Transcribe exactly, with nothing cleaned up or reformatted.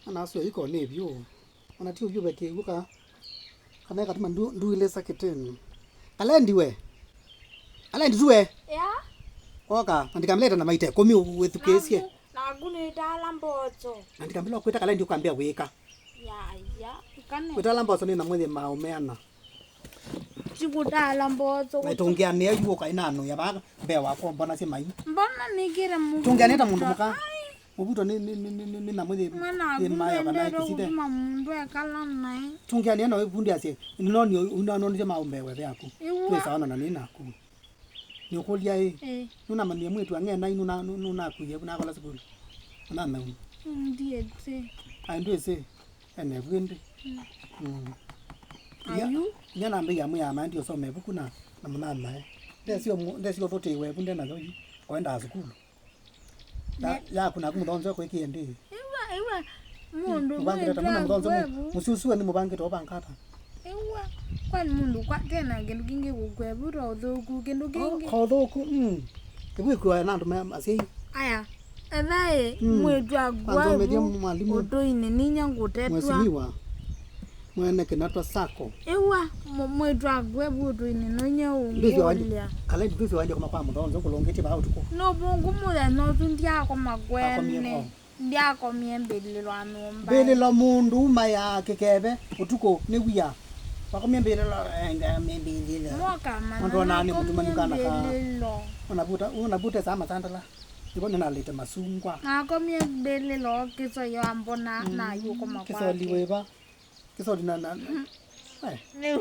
Ana asu aiko nĩ vyũ. Ona ti ũvyũ ve kĩw'ũ ka. Kana katuma ndu nduilĩsa kĩtĩnĩ. Kalendi we. Kalendi tuwe. Ya. Oka, na ndikamleta na maite kumi wĩthukĩĩsye. Naku, naku nĩtaala mboto. Na ndikamleta kwĩta Kalendi ũkambĩa wĩka. Ya, ya. Kane. Kwĩtaala mboto nĩ na mwĩthĩ maũmeana. Tikũtaala mboto. Na tũngĩanĩa yu ũkainanũya vaa mbee wakwa mbona si mai. Mbona nĩkĩre mũndũ? Tũngĩanĩta mũndũ mũka. Ai. Mũvuto nĩ, nĩ, nĩ, nĩ, nĩ, nĩ na mwĩthĩ. Mwana waku ndendete kũthima mũndũ ekala naĩ. Tũngĩanĩa no ĩvundi asye, nĩnoni ũnanonisye maũmbee wethe yaku. Ĩw'a. Twĩ sawa na nĩ naku. Nĩũkũlya ĩ. Ĩ. Nũnamanyie mwĩtu ang'e nai nũna-, nũ-, nũnakuie vu nakola sukulu. Nũnameu. Ndiĩsĩ. Ai ndwĩsĩ. Ene vu ĩndĩ. Mm. Mm. Inya, ayu? Inya nambĩĩa mwĩaa maendie ũsome ĩvuku na, na mũnamae. Ndesio mu-, ndesio thũtĩĩwe vu ndenayo yu. Oendaa sukulu. Ya, ne- yaku naku mũthonzo kwĩkie ndi. Iwa, iwa. Mũndũ mũvangĩte ta mũna mũthonzo. Mũsyũsũe nĩ mũvangĩte ũvangata. Iwa. Kwani mũndũ kwa tena kĩndũ kĩngĩ kũkwevu ta ũthũku kĩndũ kĩngĩ. Ka ũthũku. Mm. Ĩwĩkwĩwa na andũ ma asyai. Aya. Ethaĩ. Mm. Mwĩtu akwa. Kwanza ũmethie mwalimu. Ũtũinĩ ninya ngũtetwa. Mheshimiwa. Mwene Kinatwa Sacco. Ĩw'a, mũ-, mwĩĩtu waku e vũtũinĩ nũnye ũngũlya. Kalendi ndwĩsĩ waendie kũma kwa mũthonzo kũlũngĩtye vaa ũtukũ. Nũvũngũ mũthenya ũsu ndyakoma kwene. Akomie kwao. Ndyakomie mbĩlĩlo wa nyũmba. Mbĩlĩlo mũndũ uma ya kĩkeve ũtukũ nĩ wia. Wakomie mbĩlĩlo, enga mbĩlĩlo. Moka mana. Andũ onaa nĩ mũtumanu kana ka. Mbĩlĩlo. Unavuta, unavuta saa masandala. Nĩvo nĩnalĩte masungwa. Nakomie mbĩlĩlo kĩsoyo ambona na yũkoma kwake. Kĩsoli wĩva? Kĩsoli na, na, na. Eh. Nĩu.